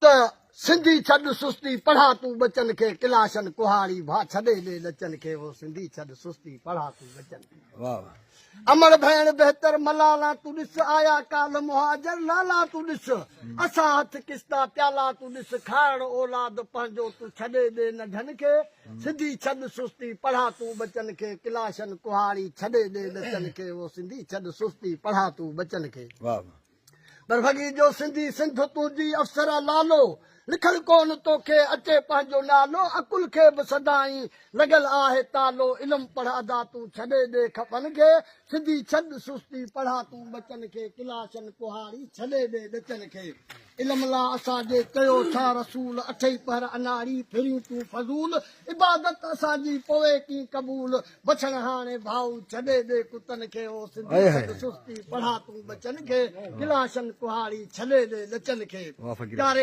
ته سنڌي ڇڏ سستي پڙها تون ٻچن کي ڪلاشن ڪهاڙي ڀا ڇڏي ڏي ڏچن کي او سنڌي ڇڏ سستي پڙها تون ٻچن کي. واھ واھ. امڙ ڀيڻ بهتر ملالا تون ڏس آيا ڪالهه مهاجر لالا تون ڏس اسان هٿ ڪستا پيالا تون ڏس کائڻ اولاد پنهنجو تون ڇڏي ڏي ننڍن کي سنڌي ڇڏ سستي پڙها تون ٻچن کي ڪلاشن ڪهاڙي ڇڏي ڏي ڏچن کي او سنڌي ڇڏ سستي پڙها تون ٻچن کي. واھ واھ. برفگي جو سنڌي سنڌ تنهنجي افسر لالو لکڻ ڪون توکي اچي پنهنجو نالو عقل کي به سدائين لڳل آهي تالو علم پڙهه ادا تون ڇڏي ڏي کپن کي سنڌي ڇڏ سستي پڙها تون ٻچن کي ڪلاشن ڪهاڙي ڇڏي ڏي ڏچن کي علم لا اسان جي چيو ڇا رسول اٺئي پهر اناڙي ڦرين تون فضول عبادت اسان جي پوي ڪين قبول بڇڙ هاڻي ڀائو ڇڏي ڏي ڪتن کي او سنڌي ڇڏ سستي پڙها تون ٻچن کي ڪلاشن ڪهاڙي ڇڏي ڏي ڏچن کي پياري.